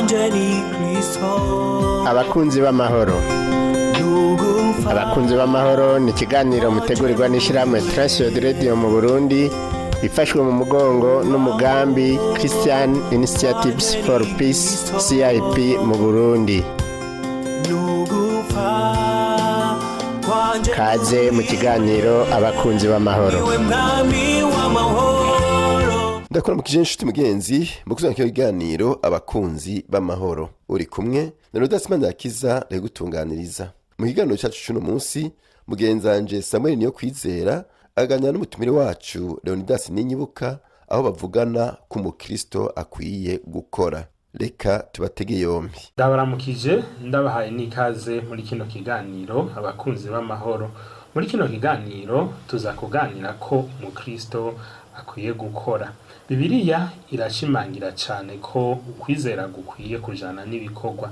Kwanje ni Kristo. Abakunzi b'amahoro. Nugupfa. Abakunzi b'amahoro ni ikiganiro mutegurirwa n'ishyirahamwe Transworld Radio mu Burundi, ifashwe mu mugongo n'umugambi Christian Initiatives for Peace, CIP mu Burundi. Nugupfa kwanje. Kaze mu kiganiro Abakunzi b'amahoro. Niwe mwami w'amahoro. Ndakuramukije inshuti mugenzi mu kuzana kino kiganiro Abakunzi b'Amahoro. Uri kumwe na Rudasimana Yakiza gutunganiriza. Mu kiganiro cyacu cy'uno munsi, mugenzanje Samuel Niyo Kwizera aganira n'umutumire wacu Leonidas Ninyibuka, aho bavugana ko umukristo akwiye gukora. Reka tubatege yombi. Ndabaramukije, ndabahaye n'ikaze muri kino kiganiro Abakunzi b'Amahoro. Muri kino kiganiro tuza kuganira ko umukristo akwiye gukora. Bibiliya irashimangira cyane ko ukwizera gukwiye kujana n'ibikorwa.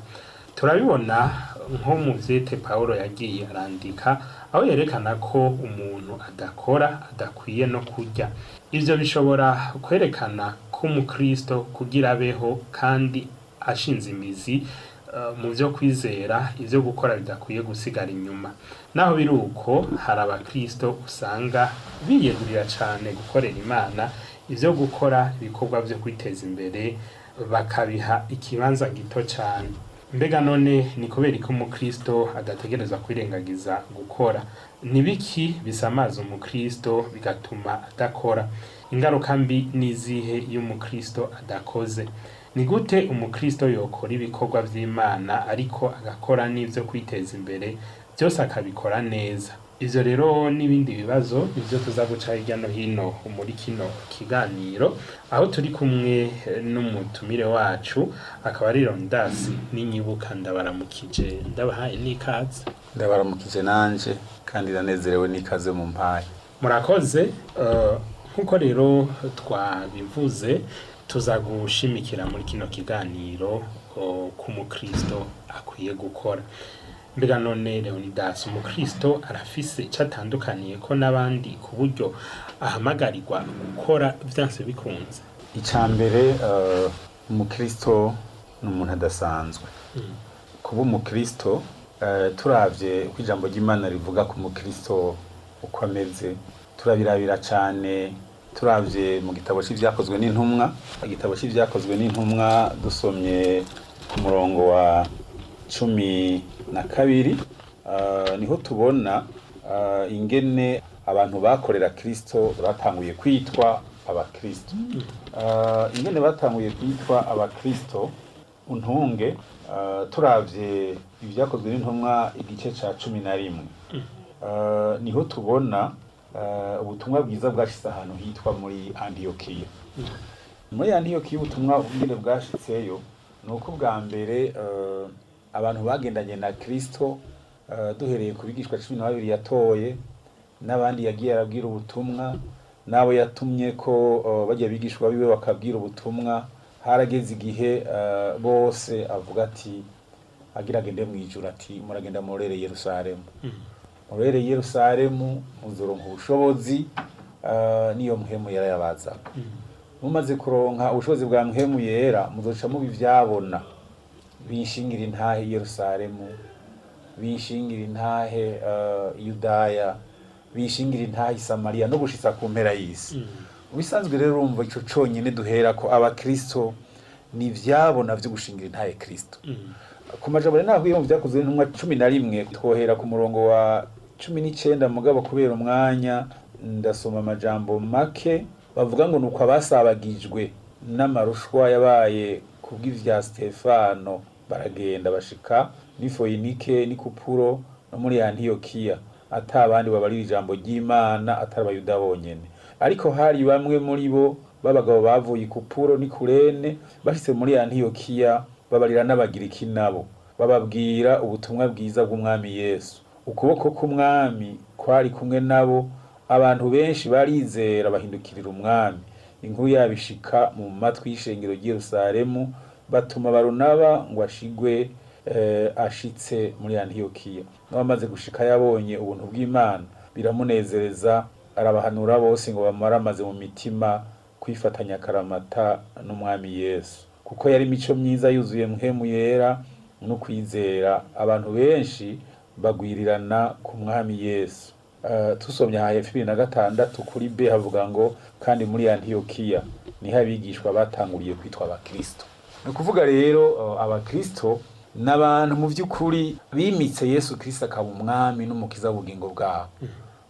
Turabibona nko mu vyete Pawulo yagiye arandika, aho yerekana ko umuntu adakora adakwiye no kurya. Ivyo bishobora kwerekana ko umukristo kugira abeho kandi ashinze imizi mu vyo kwizera, ivyo gukora bidakwiye gusigara inyuma. Naho biri uko, hari abakristo usanga biyegurira cane gukorera Imana, ivyo gukora ibikorwa vyo kwiteza imbere bakabiha ikibanza gito cane. Mbega none ni kubera ko umukristo adategerezwa kwirengagiza gukora? Ni biki bisamaza umukristo bigatuma adakora? Ingaruka mbi n'izihe iyo umukristo adakoze? Ni gute umukristo yokora ibikorwa vy'Imana ariko agakora n'ivyo kwiteza imbere, byose akabikora neza? Ivyo rero n'ibindi bibazo nivyo tuza guca hirya no hino muri kino kiganiro, aho turi kumwe n'umutumire wacu, akaba ari Leonidas Ninyibuka. Ndabaramukije, ndabahaye n'ikaze. Ndabaramukije nanje kandi ndanezerewe n'ikaze mu mpaye. Murakoze. Nk'uko rero twabivuze, tuza gushimikira muri kino kiganiro ko umukristo akwiye gukora. Mbega none Leonidas, umukristo arafise ico atandukaniye ko n'abandi ku buryo ahamagarirwa gukora vyanse bikunze? Icya mbere, umukristo ni umuntu adasanzwe. Kuba umukristo, turavye uko ijambo ry'Imana rivuga ku mukristo uko ameze, turabirabira cane turavye mu gitabo c'Ivyakozwe n'Intumwa. Igitabo c'Ivyakozwe n'Intumwa, dusomye ku murongo wa 12, niho tubona ingene abantu bakorera Kristo batanguye kwitwa abakristo. Ingene batanguye kwitwa abakristo, untunge, turavye Ibyakozwe n'Intumwa igice ca 11, niho tubona ubutumwa bwiza bwashitse ahantu hitwa muri Antiyokiya. Muri Antiyokiya ubutumwa ingene bwashitseyo ni uko bwa mbere abantu bagendanye na Kristo, duhereye ku bigishwa 12 yatoye n'abandi yagiye arabwira ubutumwa n'abo yatumye ko bajya bigishwa biwe bakabwira ubutumwa, harageze igihe bose avuga ati, agira agende mu ijuru, ati: "Muragenda murorere Yerusalemu, murorere Yerusalemu, muzoronka ubushobozi niyo Mpwemu Yera yabazaga. Mumaze kuronka ubushobozi bwa Mpwemu Yera, muzoca muba ivyabona binshingira intahe i Yerusalemu, binshingira intahe Yudaya, binshingira intahe i Samariya, no gushitsa ku mpera y'isi." Mu bisanzwe rero, urumva ico conyene duhera ko abakristo ni ivyabona vyo gushingira intahe Kristo. Ku majambo rero nahuye mu Vyakozwe n'Intumwa 11, twohera ku murongo wa 19, mugabo kubera umwanya ndasoma amajambo make. Bavuga ngo: "Nuko abasabagijwe n'amarushwa yabaye kubw'ivya Stefano baragenda bashika n'i Foyinike n'i Kupuro no muri Antiyokiya, ata abandi babarira ijambo ry'Imana atari abayuda bonyene. Ariko hari bamwe muri bo b'abagabo bavuye i Kupuro n'i Kurene, bashitse muri Antiyokiya babarira n'abagiriki nabo, bababwira ubutumwa bwiza bw'Umwami Yesu. Ukuboko k'Umwami kwari kumwe nabo, abantu benshi barizera bahindukirira Umwami. Inkuru yabo ishika mu matwi y'ishengero ry'i Yerusalemu, batuma Barunaba ngo ashigwe ashitse muri Antiyokiya. N'abamaze gushika yabonye ubuntu bw'Imana biramunezereza, arabahanura bose ngo bamaramaze mu mitima kwifatanya akaramata n'Umwami Yesu." Kuko yari imico myiza yuzuye Mpwemu Yera no kwizera, abantu benshi bagwirirana ku Mwami Yesu. Tusomye aha hepfo 26 kuri B havuga ngo kandi muri Antiyokiya niho abigishwa batanguriye kwitwa abakristo. Ni ukuvuga rero abakristo ni abantu mu by'ukuri bimitse Yesu Kristo akaba umwami n'umukiza w'ubugingo bwabo,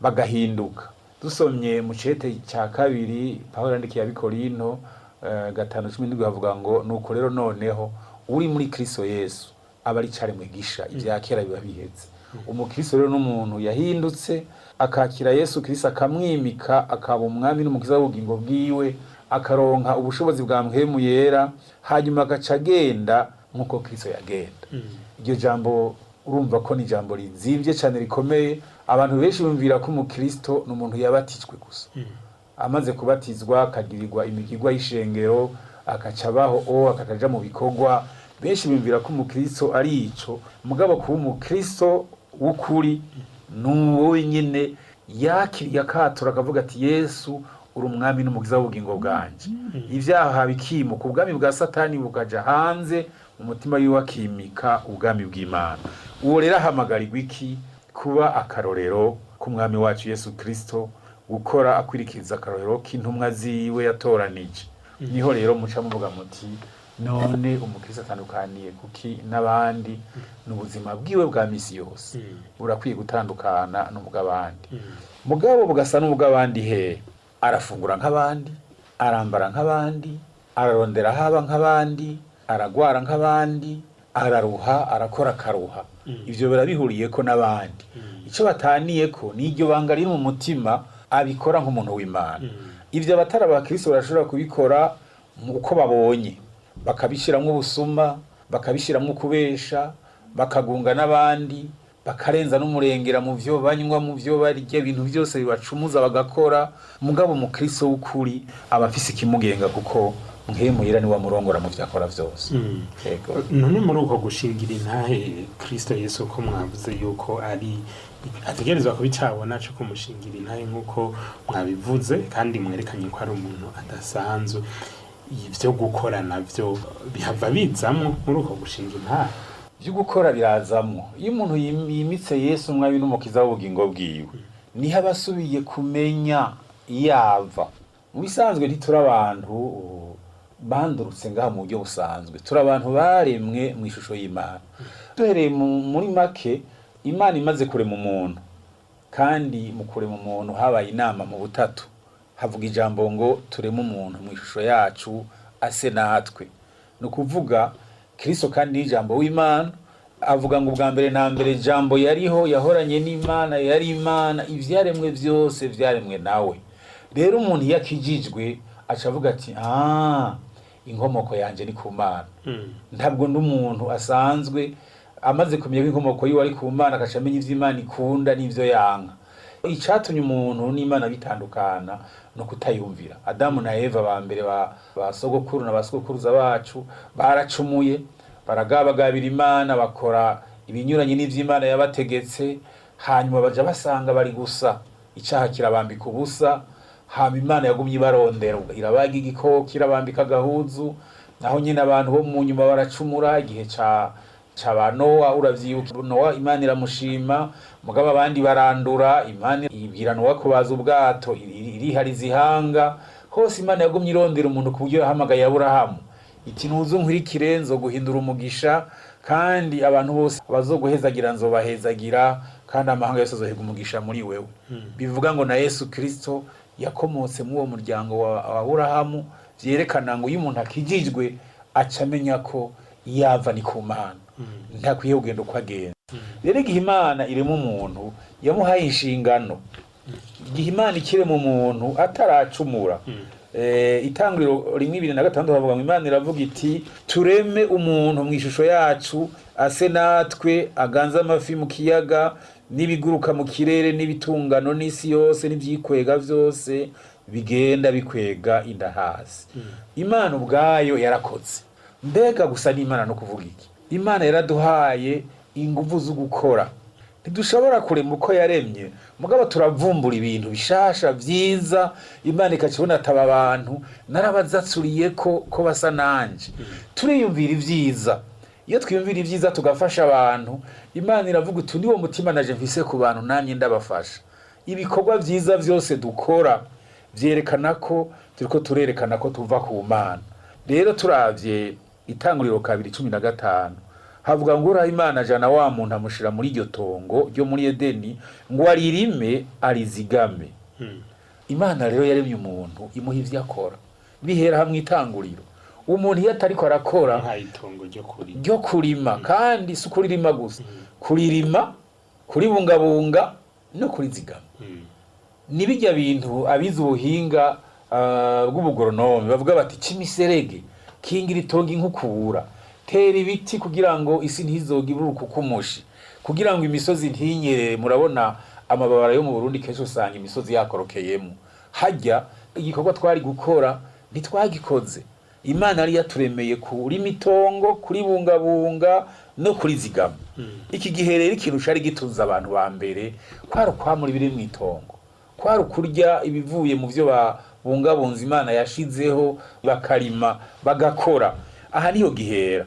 bagahinduka. Dusomye mu cete cya kabiri Pawulo yandikiye abikorinto 5:17 havuga ngo nuko rero noneho uri muri Kristo Yesu aba ari caremwe gisha, ibya kera biba biheze. Umukristo rero n'umuntu yahindutse akakira Yesu Kristo akamwimika akaba umwami n'umukiza w'ubugingo bwiwe, akaronka ubushobozi bwa Mpwemu Yera, hanyuma agaca agenda nk'uko Kristo yagenda. Iryo jambo urumva ko ni ijambo rizimvye cyane rikomeye. Abantu benshi bumvira ko umukristo ni umuntu yabatijwe gusa, amaze kubatizwa akagirirwa imigirwa y'ishengero akaca abaho o akakaja mu bikorwa. Benshi bumvira ko umukristo ari ico. Mugabo kuba umukristo w'ukuri ni uwo wenyene yakiriye akatura akavuga ati Yesu uri umwami n'umukiza w'ubugingo bwanje, ibyaha bikimuka, ubwami bwa Satani bukaja hanze, umutima wiwe akimika ubwami bw'Imana. Uwo rero ahamagarirwa iki? Kuba akarorero k'umwami wacu Yesu Kristo, gukora akwirikiza akarorero k'intumwa ziwe yatoranije. Niho rero muca muvuga muti none umukristo atandukaniye kuki n'abandi? Ni ubuzima bwiwe bwa misi yose burakwiye gutandukana n'ubw'abandi. Mugabo bugasa n'ubw'abandi he? Arafungura nk'abandi, arambara nk'abandi, ararondera haba nk'abandi, aragwara nk'abandi, araruha, arakora akaruha. Ivyo birabihuriyeko n'abandi. Ico bataniyeko ni iryo banga riri mu mutima, abikora nk'umuntu w'Imana. Ivyo abatari abakristo barashobora kubikora uko babonye, bakabishiramwo ubusuma, bakabishiramwo kubesha, bakagunga n'abandi, bakarenza n'umurengera mu vyo banywa, mu vyo barya, ibintu byose bibacumuza bagakora. Mugabo umukristo w'ukuri aba afise ikimugenga, kuko Mpwemu Yera niwe amurongora mu vyo akora vyose. Yego. None muri uko gushingira intahe Kristo Yesu, ko mwavuze yuko ari ategerezwa kuba icabona co kumushingira intahe nk'uko mwabivuze kandi mwerekanye ko ari umuntu adasanzwe, ivyo gukora navyo bihava bizamwo muri uko gushinga intahe? Ibyo gukora birazamwo. Iyo umuntu yimitse Yesu umwami n'umukiza w'ubugingo bwiwe, niho aba asubiye kumenya iyo ava. Mu bisanzwe ntituri abantu bandurutse ngaha mu buryo busanzwe, turi abantu baremwe mu ishusho y'Imana. Duhereye muri make, Imana imaze kurema umuntu, kandi mu kurema umuntu habaye inama mu butatu, havuga ijambo ngo tureme umuntu mu ishusho yacu ase natwe, ni ukuvuga Kristo. Kandi n'ijambo w'Imana avuga ngo ubwa mbere na mbere jambo yariho, yahoranye n'Imana, yari Imana, ivyaremwe vyose vyaremwe nawe. Rero umuntu iyo akijijwe aca avuga ati ah, inkomoko yanje ni ku Mana, ntabwo ndi umuntu asanzwe. Amaze kumenya ko inkomoko yiwe ari ku Mana, agaca amenya ivyo Imana ikunda n'ivyo yanka. Icatumye umuntu n'Imana bitandukana no kutayumvira. Adamu na Eva ba mbere ba sogokuru na ba sogokuruza bacu baracumuye, baragabagabira Imana, bakora ibinyuranye n'ivy'Imana yabategetse, hanyuma baja basanga bari gusa, icaha kirabambika ubusa. Hama Imana yagumye ibarondera, irabaga igikoko, irabambika agahuzu. Naho nyine abantu bo mu nyuma baracumura. Igihe ca ba Nowa, uravyibuka Nowa, Imana iramushima, mugabo abandi barandura. Imana ibwira Nowa kubaza ubwato, irihariza ihanga hose. Imana yagumye irondera umuntu ku buryo yahamagaye Aburahamu iti ntuze unkurikire nzoguhindura umugisha, kandi abantu bose bazoguhezagira nzobahezagira, kandi amahanga yose azohega umugisha muri wewe. Bivuga ngo na Yesu Kristo yakomotse muri uwo muryango wa Aburahamu. Vyerekana ngo iyo umuntu akijijwe aca amenya ko yava ni ku Mana, ntakwiye kugenda uko agenda. Rero igihe Imana irema umuntu yamuhaye inshingano. Igihe Imana ikirema umuntu ataracumura, itanguriro 1:26 bavuga ngo Imana iravuga iti tureme umuntu mu ishusho yacu ase natwe, aganze amafi mu kiyaga n'ibiguruka mu kirere n'ibitungano n'isi yose n'ivyikwega vyose bigenda bikwega inda hasi. Imana ubwayo yarakoze. Mbega gusa n'Imana no kuvuga iki? Imana yaraduhaye inguvu zo gukora. Ntidushobora kurema uko yaremye, mugabo turavumbura ibintu bishasha vyiza. Imana ikacibona ataba abantu narabazatsuriye ko basa nanje. Turiyumvira ivyiza. Iyo twiyumvira ibyiza tugafasha abantu, Imana iravuga uti niwo mutima naje mfise ku bantu, namye ndabafasha. Ibikorwa vyiza vyose dukora vyerekana ko turiko turerekana ko tuva ku Mana. Rero turavye Itanguriro 2:15, havuga ngo uraho Imana ajana wa muntu amushira muri iryo tongo ryo muri Edeni ngo aririme arizigame. Imana rero yaremye umuntu imuha ivyo akora, bihera hamwe itanguriro. Umuntu iyo atariko arakora nka itongo ryo kurima, ryo kurima, kandi si ukuririma gusa, kuririma, kuribungabunga no kurizigama. Ni bijya bintu abize ubuhinga bw'ubugoronome bavuga bati cimiserege, kingira itongo inkukura, tera ibiti kugira ngo isi ntizoge ibura ukukumushi, kugira ngo imisozi ntinyerere. Murabona amababara yo mu Burundi, kenshi usanga imisozi yakorokeyemo. Hajya igikorwa twari gukora ntitwagikoze. Imana yari yaturemeye kurima itongo, kuribungabunga no kurizigama. Iki gihe rero ikintu cari gitunze abantu ba mbere kwari ukwamura ibiri mw'itongo, kwari ukurya ibivuye mu byo babungabunza Imana yashizeho, bakarima bagakora. Aha niho gihera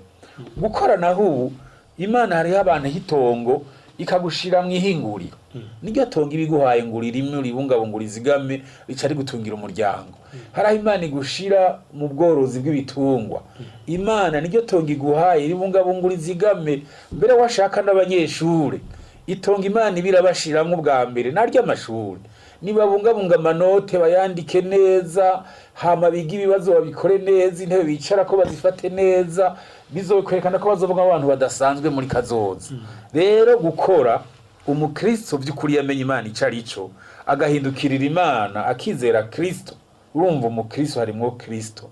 gukora. Naho ubu Imana hariho abantu hitongo ikagushira mu ihinguriro, niryo tongo ibiguhaye ngo uririme, uribungabunga, urizigame, rica rigutungira umuryango. Hari aho Imana igushira mu bworozi bw'ibitungwa, Imana niryo tongo iguhaye, ribungabunga, urizigame. Mbere washaka n'abanyeshure, itongo Imana ibirabashiramwo ubwa mbere naryo amashuri, nibabungabunga amanote bayandike neza, hama bige ibibazo babikore neza, intebe bicarako bazifate neza, bizokwerekana ko bazovuga abantu badasanzwe muri kazoza. Rero gukora, umukristo by'ukuri yamenye Imana ico ari cyo, agahindukirira Imana, akizera Kristo. Urumva umukristo harimwo Kristo,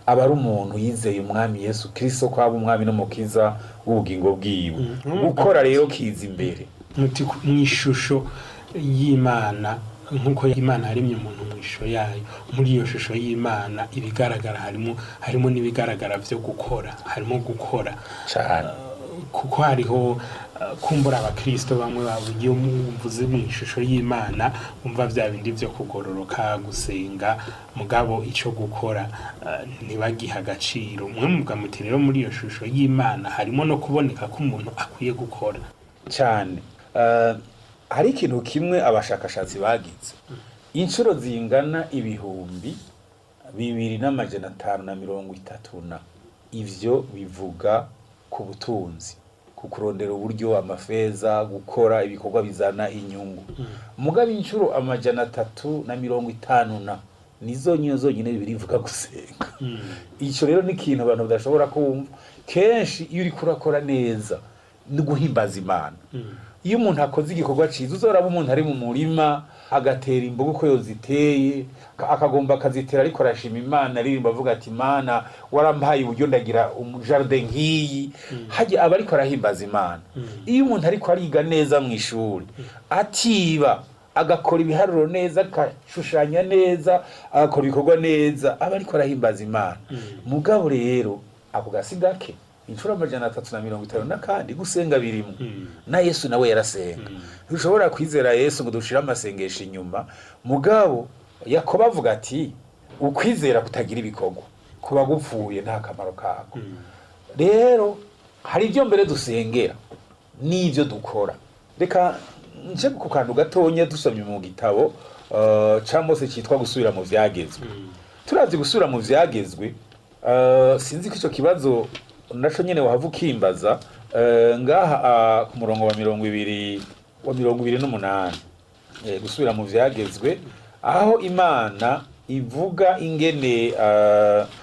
aba ari umuntu yizeye Umwami Yesu Kristo ko aba Umwami n'Umukiza w'ubugingo bwiwe. Gukora rero kiza imbere. Muti mu ishusho y'Imana, nk'uko Imana yaremye umuntu mu ishusho yayo, muri iyo shusho y'Imana ibigaragara harimo n'ibigaragara byo gukora, harimo gukora Cane. Kuko hariho kumbura abakristo bamwe babugiye mvuze mu ishusho y'Imana umva bya bindi byo kugororoka, gusenga, mugabo ico gukora ntibagiha agaciro. Mwe muvuga muti rero muri iyo shusho y'Imana harimo no kuboneka ko umuntu akwiye gukora. Cyane. Hari ikintu kimwe abashakashatsi bagize, inshuro zingana 2530 na ivyo bivuga ku butunzi, ku kurondera uburyo, amafeza, gukora ibikorwa bizana inyungu. Mugabo inshuro 350 na nizo nyine zonyine birivuga gusenga. Ico rero ni ikintu abantu badashobora kumva. Kenshi iyo uriko urakora neza ni guhimbaza Imana. Iyo umuntu akoze igikorwa ciza, uzoraba umuntu ari mu murima agatera imboga uko yoziteye, akagomba akazitera ariko arashima Imana, aririmba avuga ati Imana warampaye uburyo ndagira umujardin nk'iyi, hajya aba ariko arahimbaza Imana. Iyo umuntu ariko ariga neza mu ishuri, atiba, agakora ibiharuro neza, agashushanya neza, agakora ibikorwa neza, aba ariko arahimbaza Imana. Mugabo rero ako gasi gake, inshuro 350 n'akandi gusenga birimo. Na Yesu nawe yarasenga. Ntushobora kwizera Yesu ngo dushire amasengesho inyuma. Mugabo Yakobo avuga ati ukwizera kutagira ibikorwa kuba gupfuye, nta kamaro kako. Rero hari ibyo mbere dusengera n'ibyo dukora. Reka nje ku kantu gatonya dusomye mu gitabo ca Mose cyitwa Gusubira mu Vyagezwe. Turavye Gusubira mu Vyagezwe, sinzi ko ico kibazo naco nyene wahava ukimbaza, ngaha ku murongo wa 20 wa 28, Gusubira mu Vyagezwe, aho Imana ivuga ingene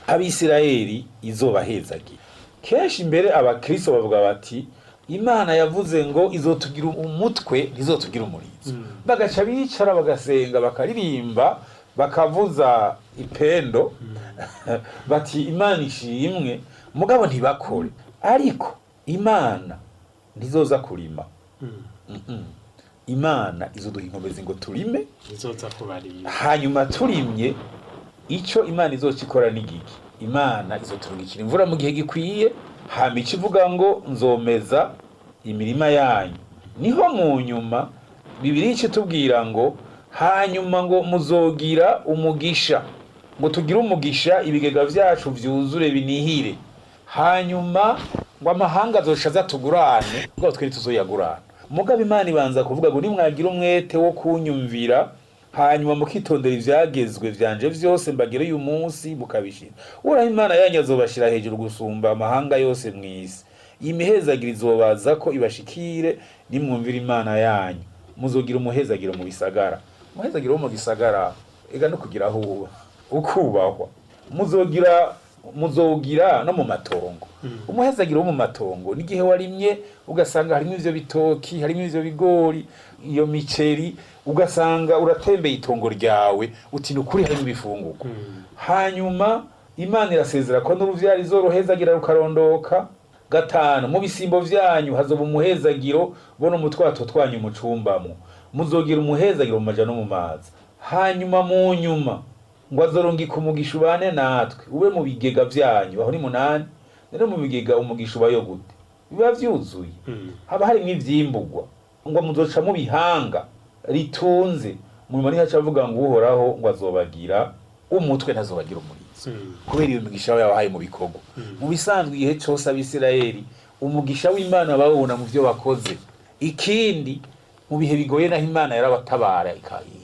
Abisirayeli izobahezagira. Kenshi imbere abakristo bavuga bati Imana yavuze ngo izotugira umutwe, ntizotugira umurizo. Bagaca bicara bagasenga, bakaririmba, bakavuza ipendo, bati Imana ishimwe, mugabo ntibakore. Ariko Imana ntizoza kurima. Imana izoduha inkomezi ngo turime. Izoza kubarimira. Hanyuma turimye, ico Imana izoca ikora ni giki? Imana izoturungikira imvura mu gihe gikwiye, hama ica ivuga ngo nzomeza imirima yanyu. Niho mu nyuma Bibiliya ica itubwira ngo hanyuma ngo muzogira umugisha, ngo tugire umugisha, ibigega vyacu vyuzure binihire, hanyuma ngo amahanga azoca aza tugurane, ngo twe tuzoyagurana. Mugabo Imana ibanza kuvuga ngo nimwagira umwete wo kunyumvira, hanyuma mukitondera ivyagezwe vyanje vyose mbagire uyu munsi mukabishira, Uhoraho Imana yanyu azobashira hejuru gusumba amahanga yose mw'isi. Imihezagiro izobaza ko ibashikire nimwumvira Imana yanyu. Muzogira umuhezagiro mu bisagara. Umuhezagiro wo mu gisagara ega no kugira aho uba ukubahwa. Muzogira no mu matongo. Umuhezagiro wo mu matongo n'igihe warimye ugasanga harimo ivyo bitoki, harimo ivyo bigori, iyo miceri, ugasanga uratembeye itongo ryawe uti ni ukuri harimo ibifungurwa. Hanyuma Imana irasezera ko n'uruvyaro izorohezagira rukarondoka. Gatanu, mu bisimbo vyanyu hazoba umuhezagiro, bo no mu twato twanyu mucumbamwo muzogira umuhezagiro mu maja no mu mazi. Hanyuma mu nyuma ngo azorungika umugisha ubane natwe ube mu bigega vyanyu. Aho ni munani. Rero mu bigega umugisha ubayo gute? Biba vyuzuye, haba harimwo ivyimburwa. Ngo muzoca mu bihanga ritunze. Mu nyuma niho aca avuga ngo Uhoraho ngo azobagira umutwe ntazobagira umurizo, kubera iyo migisha aba yabahaye mu bikorwa. Mu bisanzwe igihe cose Abisirayeli umugisha w'Imana bawubona mu vyo bakoze. Ikindi, mu bihe bigoye naho Imana yarabatabara,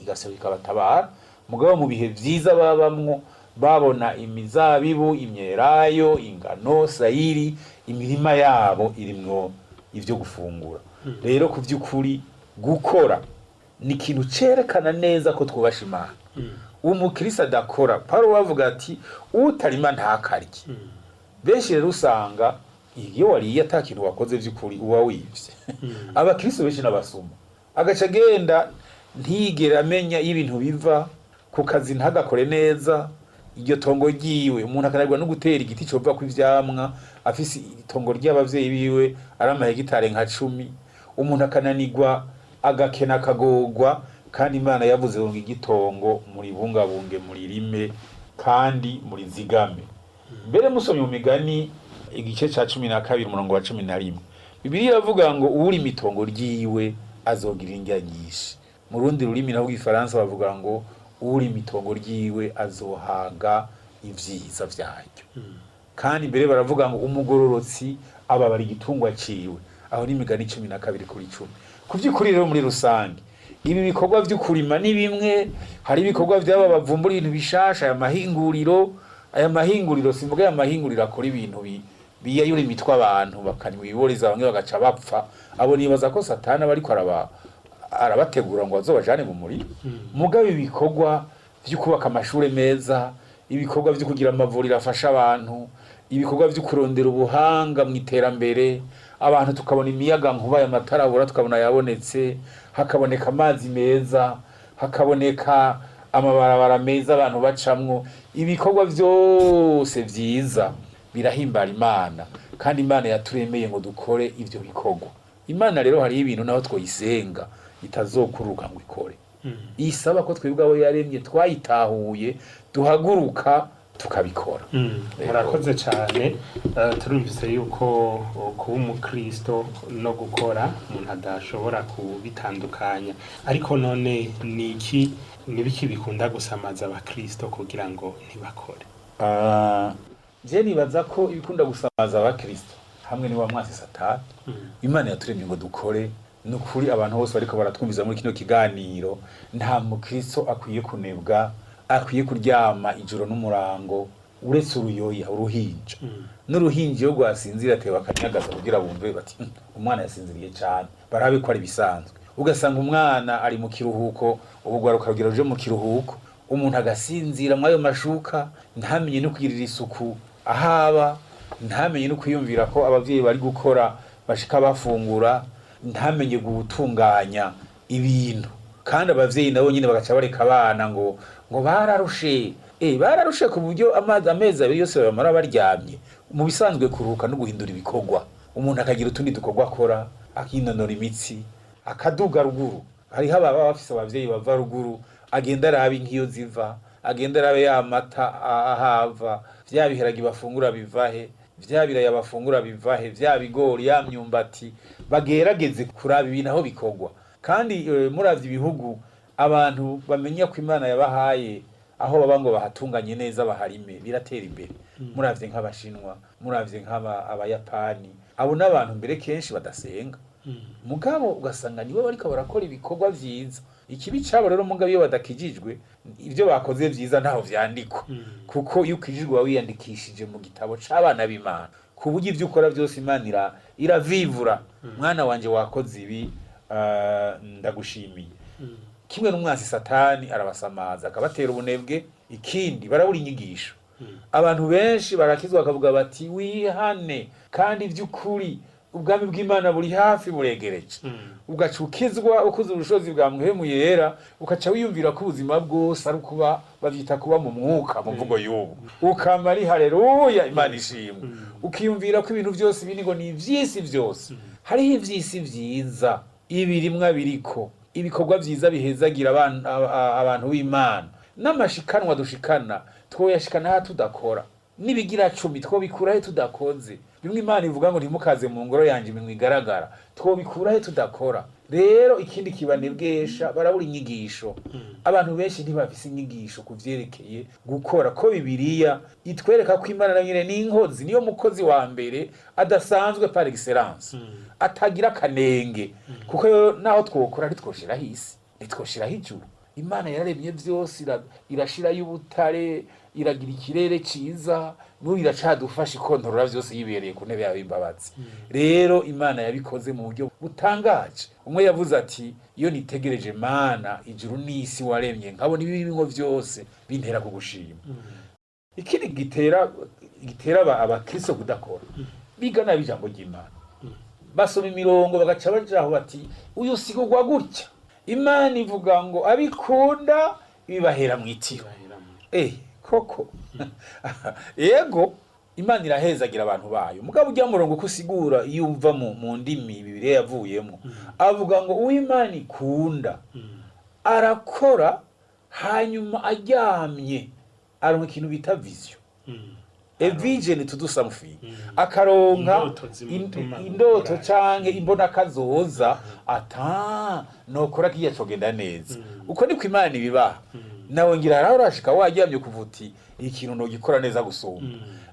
igaseruka ikabatabara. Mugabo mu bihe vyiza babamwo babona imizabibu, imyelayo, ingano, sayiri, imirima yabo irimwo ivyo gufungura. Rero ku vy'ukuri gukora ni ikintu cerekana neza ko twubasha Imana. Umukristo adakora, Paulo bavuga ati utarima ntakarye. Benshi rero usanga iyo wariye ata kintu wakoze vy'ukuri uba wivye. Abakristo benshi n'abasuma, agaca agenda ntigera amenya iyo ibintu biva ku kazi, ntagakore neza iryo tongo ryiwe. Umuntu akananirwa no gutera igiti cova ku ivyamwa, afise itongo ry'abavyeyi biwe ari amahegitare nka 10. Umuntu akananirwa, agakena, akagorwa, kandi Imana yavuze ngo igitongo muribungabunge, muririme kandi murizigame. Mbere musomye mu Migani igice ca 12 umurongo wa 11, Bibiliya iravuga ngo uwuri imitongo ryiwe azogira indya nyinshi. Mu rundi rurimi naho rw'igifaransa bavuga ngo uwuri imitongo ryiwe azohaga ivyiza vyaryo. Kandi mbere baravuga ngo umugororotsi ababara igitungwa ciwe. Aho ni Imigani 12:10. Ku vy'ukuri rero muri rusange ibi bikorwa vy'ukurima ni bimwe, hari ibikorwa vy'aba bavumbura ibintu bishasha, aya mahinguriro, simvuga aya mahinguriro akora ibintu biyayura imitwe abantu bakanywa ibiboreza, bamwe bagaca bapfa. Abo nibaza ko Satani aba ariko arabategura ngo azobajane mu muriro. Mugabo ibikorwa vyo kubaka amashure meza, ibikorwa vyo kugira amavuriro afasha abantu, ibikorwa vyo kurondera ubuhanga mu iterambere, abantu tukabona imiyaga nkuba, aya matara abura tukabona yabonetse, hakaboneka amazi meza, hakaboneka amabarabara meza abantu bacamwo, ibikorwa vyose vyiza birahimbara Imana. Kandi Imana yaturemeye ngo dukore ivyo bikorwa. Imana rero hariho ibintu naho twoyisenga itazokuruka ngo ikore, isaba ko twebwe abo yaremye twayitahuye duhaguruka tukabikora. Murakoze cyane. Turumvise yuko kuba umukristo no gukora umuntu adashobora kubitandukanya. Ariko none ni iki, ni biki bikunda gusamaza abakristo kugira ngo ntibakore? Je nibaza ko ibikunda gusamaza abakristo hamwe ni wa mwasi Satani. Imana yaturemye ngo dukore. Ni ukuri abantu bose bariko baratwumviza muri kino kiganiro, nta mukristo akwiye kunebwa, akwiye kuryama ijoro n'umurango, uretse uruyoya, uruhinja. N'uruhinja iyo rwasinzira ateba akanyagaza kugira bumve bati "Umwana yasinziriye cyane," barabe ko ari ibisanzwe. Ugasanga umwana ari mu kiruhuko, ubugwaruka rugira ruje mu kiruhuko, umuntu agasinzira mw'ayo mashuka, ntamenye no kugirira isuku ahaba, ntamenye no kwiyumvira ko abavyeyi bari gukora bashika bafungura, ntamenye gutunganya ibintu. Kandi abavyeyi nabo nyine bagaca bareka abana ngo bararushe, bararushe ku buryo amazi amezi 2 yose bamara baryamye. Mu bisanzwe kuruhuka no guhindura ibikorwa, umuntu akagira utundi dukorwa akora, akinonora imitsi, akaduga ruguru. Hariho ababa bafise abavyeyi bava ruguru, agenda arabe inkiyo ziva, agenda arabe ya mata ahava, vya biharage bafungura bivahe. Vya biraya bafungura bivahe? Vya bigori, ya myumbati? Bagerageze kuraba ibintu aho bikorwa. Kandi muravye ibihugu, abantu bamenya ko Imana yabahaye aho baba ngo bahatunganye neza, baharime, biratera imbere. Muravye nk'Abashinwa, muravye nk'aba Abayapani, abo n'abantu mbere kenshi badasenga, mugabo ugasanga nibo bariko barakora ibikorwa vyiza. Ikibi cabo rero, mugabo, iyo badakijijwe, ibyo bakoze vyiza ntaho vyandikwa, kuko iyo ukijijwe uba wiyandikishije mu gitabo c'abana b'Imana, ku buryo ivyo ukora byose Imana iravivura: "Mwana wanje, wakoze ibi, ndagushimiye." Kimwe n'umwansi Satani arabasamaza, akabatera ubunebwe. Ikindi, barabura inyigisho. Abantu benshi barakizwa, bakavuga bati: "Wihane, kandi by'ukuri ubwami bw'Imana buri hafi, buregereje." Ugaca ukizwa, ukuze ubushobozi bwa Mpwemu Yera, ugaca wiyumvira ko ubuzima bwose ari ukuba, bavyita kuba mu mwuka, mu mvugo y'ubu, ukama ari haleluya, Imana ishimwe. Ukiyumvira ko ibintu byose bini ngo ni ivy'isi byose. Hariho ivy'isi vyiza, ibirimwa biriko ibikorwa vyiza bihezagira abantu b'Imana, n'amashikanwa dushikana twoyashikana aha tudakora, n'ibigira cumi twobikurahe tudakoze? Bimwe Imana ivuga ngo: "Ntimukaze mu ngoro yanje iminwa igaragara", twobikurahe tudakora? Rero ikindi kibanebwesha, barabura inyigisho. Abantu benshi ntibafise inyigisho ku vyerekeye gukora, ko Bibiliya itwereka ko Imana nayo nyene ni inkozi, niyo mukozi wa mbere adasanzwe par excellence, atagira akanenge, kuko yo naho twokora ntitwoshiraho isi, ntitwoshiraho ijuru. Imana yararemye vyose, irashirayo ubutare, iragira ikirere ciza, n'ubu iracadufasha, ikontorora vyose yibereye ku ntebe yawe y'imbabazi. Rero Imana yabikoze mu buryo butangaje. Umwe yavuze ati: "Iyo nitegereje, Mana, ijuru n'isi waremye, nkabona ibirimwo vyose, bintera kugushima." Ikindi gitera abakristo kudakora, biga nabi ijambo ry'Imana. Basoma imirongo, bagaca bajaho bati: "Uyu sigurwa gutya, Imana ivuga ngo abikunda bibahera mw'itiro." Koko yego, Imana irahezagira abantu bayo, mugabo ujya murongo uko usigura, iyo uva mu ndimi Bibiliya yavuyemo, avuga ngo uw'Imana ikunda arakora, hanyuma aryamye aronka ikintu bita vision, a vision to do something, akaronka Indoto zimutuma indoto gukora. Canke imbona kazoza ata nokora kiya cogenda neza. Uko niko Imana ibibaha. Nawe ngira haraho urashika waryamye kuva uti: "Ikintu nogikora neza gusumba."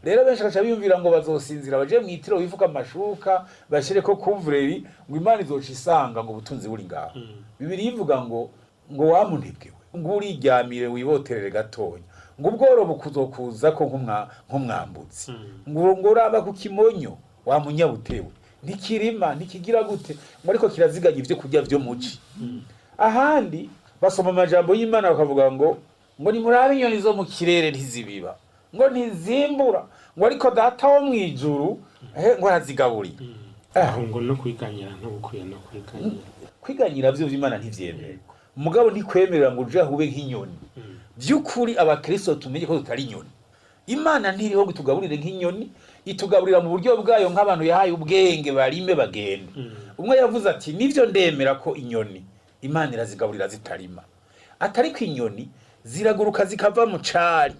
Rero benshi baca biyumvira ngo bazosinzira, baje mw'itiro, bifuka amashuka, bashireko couvre-lit, ngo Imana izoca isanga ngo ubutunzi buri ngaho. Bibiliya ivuga ngo wamunebwewe, ngo uriryamire wiboterere gatonya, ngo ubworo bukuzokuza ko nk'umwambutsi, ngo uraba ku kimonyo wa munyabutewe, ntikirima, ntikigira gute, ngo ariko kiraziganya ivyo kurya vyo muci. Ahandi basoma amajambo y'Imana bakavuga ngo nimurabe inyoni zo mu kirere, ntizibiba, ngo ntizimbura, ngo ariko Data wo mw'ijuru ngo arazigaburiye. Aho ngo no kwiganyira, ntubukwiye no kwiganyira. Kwiganyira vyo vy'Imana ntivyemera, mugabo ntikwemerera ngo uje ube nk'inyoni. By'ukuri abakristo tumenye ko tutari inyoni. Imana ntiriho ngo itugaburire nk'inyoni, itugaburira mu buryo bwayo nk'abantu yahaye ubwenge, barime, bagende. Umwe yavuze ati: "Nivyo, ndemera ko inyoni Imana irazigaburira zitarima, atari ko inyoni ziraguruka zikava mu cari,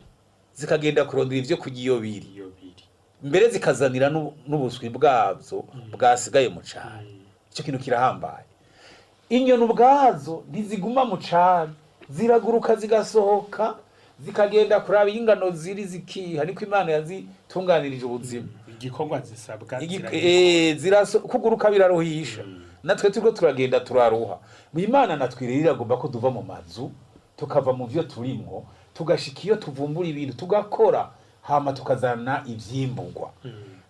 zikagenda kurondera ivyo kurya iyo biri, iyo biri, mbere zikazanira n'ubuswi bwabyo bwasigaye mu cari." Icyo kintu kirahambaye. Inyoni ubwazo ntiziguma mu cari, ziraguruka, zigasohoka, zikagenda kuraba iyo ingano ziri, zikiha. Niko Imana yazitunganirije ubuzima. Igikorwa zisabwa ziragikora. Kuguruka biraruhisha. Natwe turiko turagenda turaruha. Imana natwe rero iragomba ko duva mu mazu, tukava mu vyo turimwo, tugashika iyo tuvumbura ibintu, tugakora, hama tukazana ivyimburwa.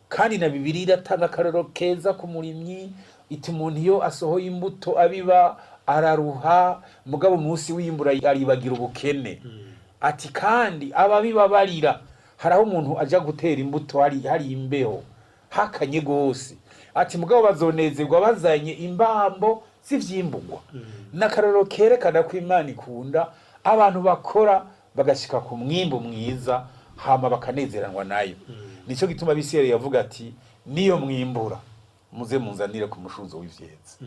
Kandi na Bibiliya iratanga akarorero keza ku murimyi, iti: "Umuntu iyo asohoye imbuto abiba araruha, mugabo umunsi w'imbura aribagira ubukene." Ati: "Kandi ababiba barira." Hari aho umuntu aja gutera imbuto hari imbeho, hakanye gose. Ati: "Mugabo bazonezerwa bazanye imbambo z'ivyimbugwa." N'akarorero kerekana ko Imana ikunda abantu bakora, bagashika ku mwimbu mwiza, hama bakanezeranwa nayo. Nico gituma Bisiyeri yavuga ati: "Niyo mwimbura, muze munzanire ku mushuzo w'ivyeze."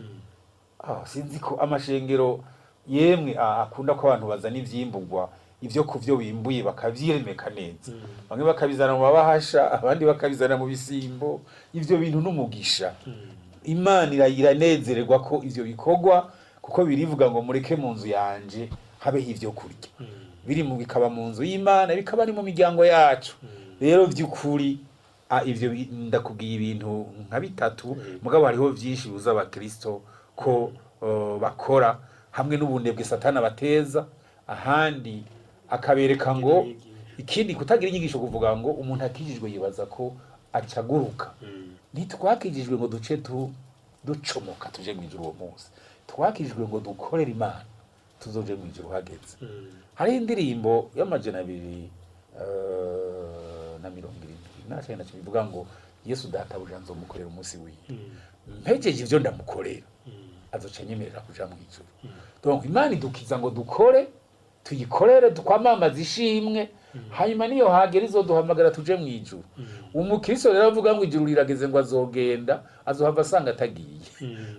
Sinzi ko amashengero yemwe akunda ko abantu bazana ivyimburwa. Ibyo ku byo bimbuye bakavyiremeka neza, bamwe bakabizana mu mabahasha, abandi bakabizana mu bisimbo. Ivyo bintu n'umugisha. Imana iranezererwa ko ivyo bikorwa, kuko birivuga ngo mureke mu nzu yanje habeho ivyo kurya. Biri mu bikaba mu nzu y'Imana, bikaba ari mu miryango yacu. Rero vy'ukuri ivyo ndakubwiye ibintu nka bitatu, mugabo hariho vyinshi bibuza abakristo ko bakora, hamwe n'ubunebwe Satani abateza, ahandi akabereka ngo ikindi kutagira inyigisho, kuvuga ngo umuntu akijijwe yibaza ko acaguruka. Ntitwakijijwe ngo duce tu ducomoka tuje mu ijuru uwo munsi. Twakijijwe ngo dukorere Imana, tuzoje mu ijuru hageze. Hariho indirimbo y'amajana 2 na 79 ivuga ngo Yesu databuja nzomukorera umunsi wiwe, mpejeje ivyo ndamukorera azoca anyemerera kuja mu ijuru. Donc Imana idukiza ngo dukore, tuyikorere, twamamaze ishimwe, hanyuma niyo hagera izoduhamagara tuje mu ijuru. Umukristo rero avuga ngo ijuru rirageze ngo azogenda, azohava asanga atagiye,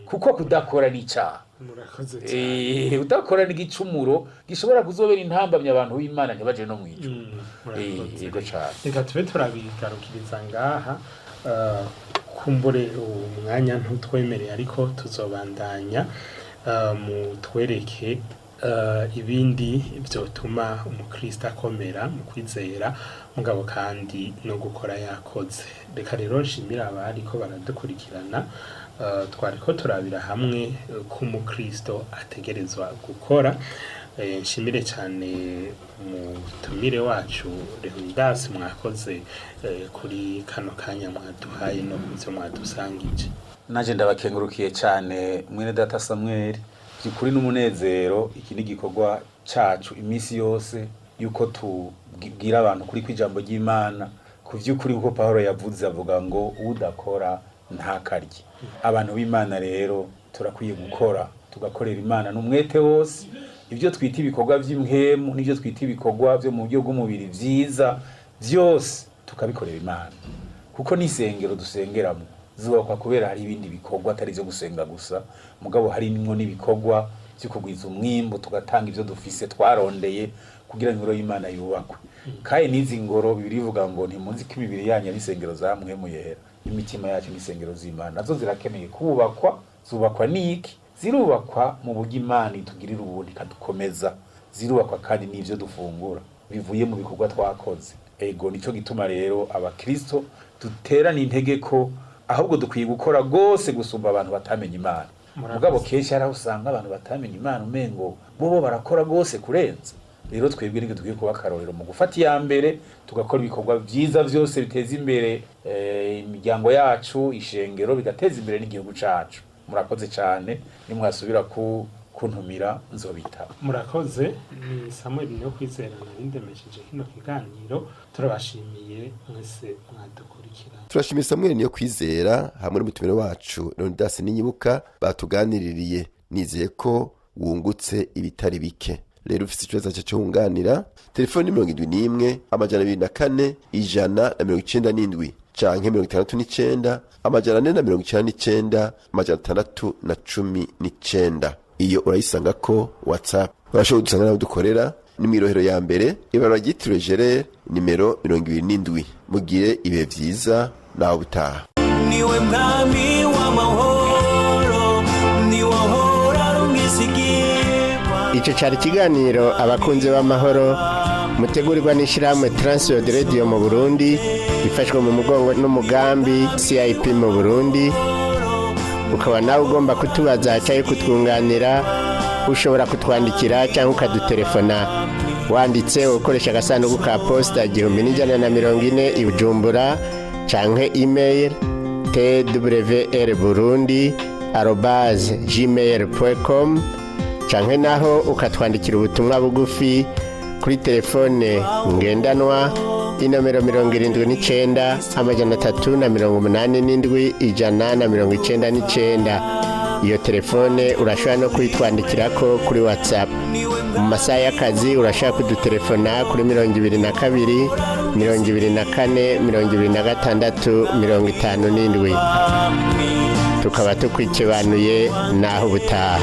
kuko kudakora ni icaha. Murakoze cyane. Udakora ni igicumuro gishobora kuzobera intambamyi abantu b'Imana ntibaje no mu ijuru. Murakoze. Yego cane. Reka tube turabigarukiriza ngaha. Kumbure umwanya ntutwemereye, ariko tuzobandanya mutwereke ibindi vyotuma umukristo akomera mu kwizera, mugabo kandi no gukora yakoze. Reka rero nshimire abariko baradukurikirana. Twariko turabira hamwe ko umukristo ategerezwa gukora. Nshimire cyane umutumire wacu Leonidas, mwakoze kuri kano kanya mwaduhaye no kuvyo mwadusangije. Naje ndabakengurukiye cyane, mwene data Samuel. Byukuri n'umunezero, iki ni igikorwa cacu iminsi yose yuko tubwira abantu kuri kw'ijambo ry'Imana ku vy'ukuri, kuko Pawulo yavuze avuga ngo udakora ntakarye. Abantu b'Imana rero turakwiye gukora, tugakorera Imana n'umwete wose, ibyo twita ibikorwa vy'impwemu n'ibyo twita ibikorwa vyo mu buryo bw'umubiri vyiza, vyose tukabikorera Imana, kuko n'isengero dusengeramo zubakwa kubera hari ibindi bikorwa atari ivyo gusenga gusa, mugabo harimwo n'ibikorwa vyo kugwiza umwimbu, tugatanga ivyo dufise twarondeye kugira ngo ingoro y'Imana yubakwe. Kandi n'izi ngoro Bibiliya ivuga ngo ntimuzi ko imibiri yanyu ari insengero za Mpwemu Yera, imitima yacu ni insengero z'Imana, nazo zirakeneye kubakwa. Zubakwa n'iki? Zirubakwa mu buryo Imana itugirira ubuntu ikadukomeza, zirubakwa kandi n'ivyo dufungura bivuye mu bikorwa twakoze. Ego, nico gituma rero abakristo duterana intege ko ahubwo dukwiye gukora gose gusumba abantu batamenye Imana. Murakoze. Mugabo kenshi hari aho usanga abantu batamenye Imana umengo bobo barakora gose kurenza. Rero twebwe nibwo dukwiye kuba akarorero mu gufata iya mbere, tugakora ibikorwa vyiza vyose biteza imbere imiryango yacu, ishengero, bigateza imbere n'igihugu cacu. Murakoze cane, nimwasubira ku kuntumira nzobitaba. Murakoze. Ni Samuel niyo kwizera narindemesheje kino kiganiro. Turabashimiye mwese mwadukurikirana. Turashimiye Samuel niyo kwizera hamwe n'umutumire wacu Leonidas Ninyibuka batuganiririye. Nizeye ko wungutse ibitari bike. Rero ufise ikibazo cyo wunganira, telefoni 71 204 197 canke 69 499 619. Iyo urayisanga ko WhatsApp. Urashobora kudusanga n'aho dukorera ni mw'irohero ya mbere, ibarura ryitiriwe Gerere, nimero 27. Mugire ibihe vyiza naho butaha. Niwe mwami w'amahoro, niwe ahora ari umwizigirwa. Icyo cyari ikiganiro Abakunzi b'Amahoro, mutegurirwa n'ishyirahamwe Transworld Radio mu Burundi, ifashwe mu mugongo n'umugambi CIP mu Burundi. Ukaba nawe ugomba kutubaza cyangwa kutwunganira, ushobora kutwandikira cyangwa ukadutelefona wanditse ukoresha agasanduku ka posita 1140 i Bujumbura, canke email twrburundi@gmail.com, canke naho ukatwandikira ubutumwa bugufi kuri telefone ngendanwa inomero 79 387 199. Iyo telefone urashobora no kuyitwandikirako kuri WhatsApp. Mu masaha y'akazi urashobora kudutelefona kuri 22 24 26 57. Tukaba tukwikibanuye naho ubutaha.